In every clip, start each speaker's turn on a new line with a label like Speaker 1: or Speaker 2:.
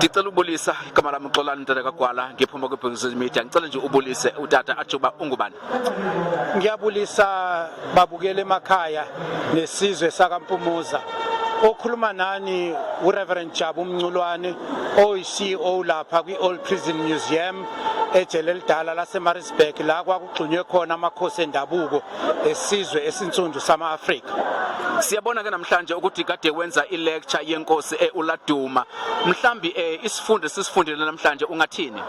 Speaker 1: Ndicela ubulisa, igama lami uXolani Mntana kaGwala, ngiphuma kwiBhungisi Media. Ngicela nje ubulise utata atsho uba ungubani.
Speaker 2: Ngiyabulisa babukele emakhaya nesizwe sakaMpumuza. Okhuluma nani uReverend Jabu Mnculwane, oyi-CEO lapha kwi-Old Prison Museum ejele elidala laseMaritzburg, la kwakugxunywe khona amakhosi endabuko esizwe esinsundu sama-Afrika.
Speaker 1: Siyabona ke namhlanje ukuthi kade wenza i-lecture yenkosi uLaduma. Mhlambi isifundo sisifundile namhlanje, ungathini?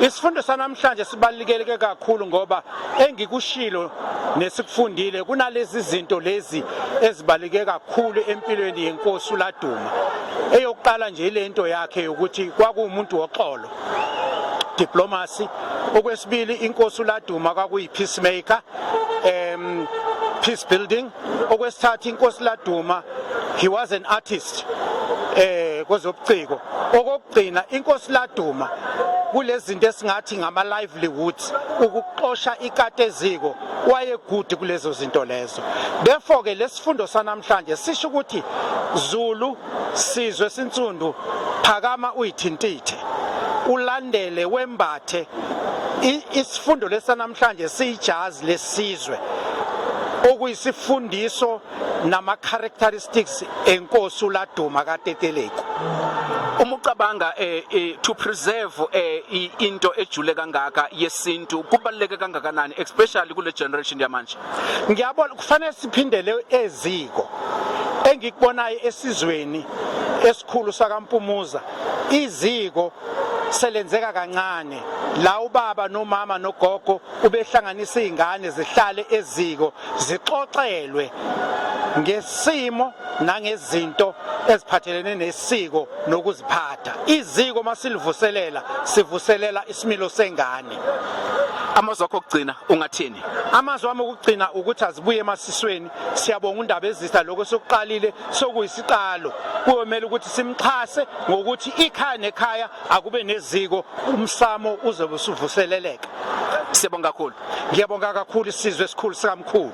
Speaker 2: Isifundo sanamhlanje sibaluleke kakhulu ngoba engikushilo nesikufundile kunalezi zinto lezi ezibaluleke kakhulu empilweni yenkosi uLaduma. Eyokuqala nje ilento yakhe yokuthi kwakuwumuntu woxolo, diplomacy. Okwesibili, inkosi uLaduma kwakuyi peacemaker, peace building. Okwesithathu, inkosi Laduma, he was an artist kwezobuciko. Okokugcina, inkosi Laduma kulezinto esingathi ngama livelihoods, ukuxosha ikati eziko, wayegood kulezo zinto lezo. Therefore ke lesifundo sanamhlanje sisho ukuthi Zulu, sizwe sinsundu, phakama uyithintithe, ulandele, wembathe. Isifundo lesanamhlanje siyijazi lesizwe, okuyisifundiso nama characteristics enkosi uLaduma kaTeteleko.
Speaker 1: Uma ucabanga to preserve into ejule kangaka yesintu, kubaluleke kangakanani, especially kule generation yamanje?
Speaker 2: Ngiyabona kufanele siphindele eziko. Engikubonayo esizweni esikhulu sakaMpumuza, iziko selenzeka kancane, la ubaba nomama nogogo ubehlanganisa izingane zihlale eziko, zixoxelwe ngesimo nangezinto eziphathelene nesiko nokuziphatha. Iziko masilivuselela, sivuselela isimilo sengane.
Speaker 1: Amazwi akho okugcina ungathini?
Speaker 2: Amazwi ami okugcina ukuthi azibuye emasisweni. Siyabonga undaba ezisa, lokho sokuqalile sokuyisiqalo. Kuyomela ukuthi simxhase ngokuthi ikhaya nekhaya akube neziko, umsamo uzobe usuvuseleleka.
Speaker 1: Siyabonga kakhulu.
Speaker 2: Ngiyabonga kakhulu, isizwe esikhulu sikamkhulu.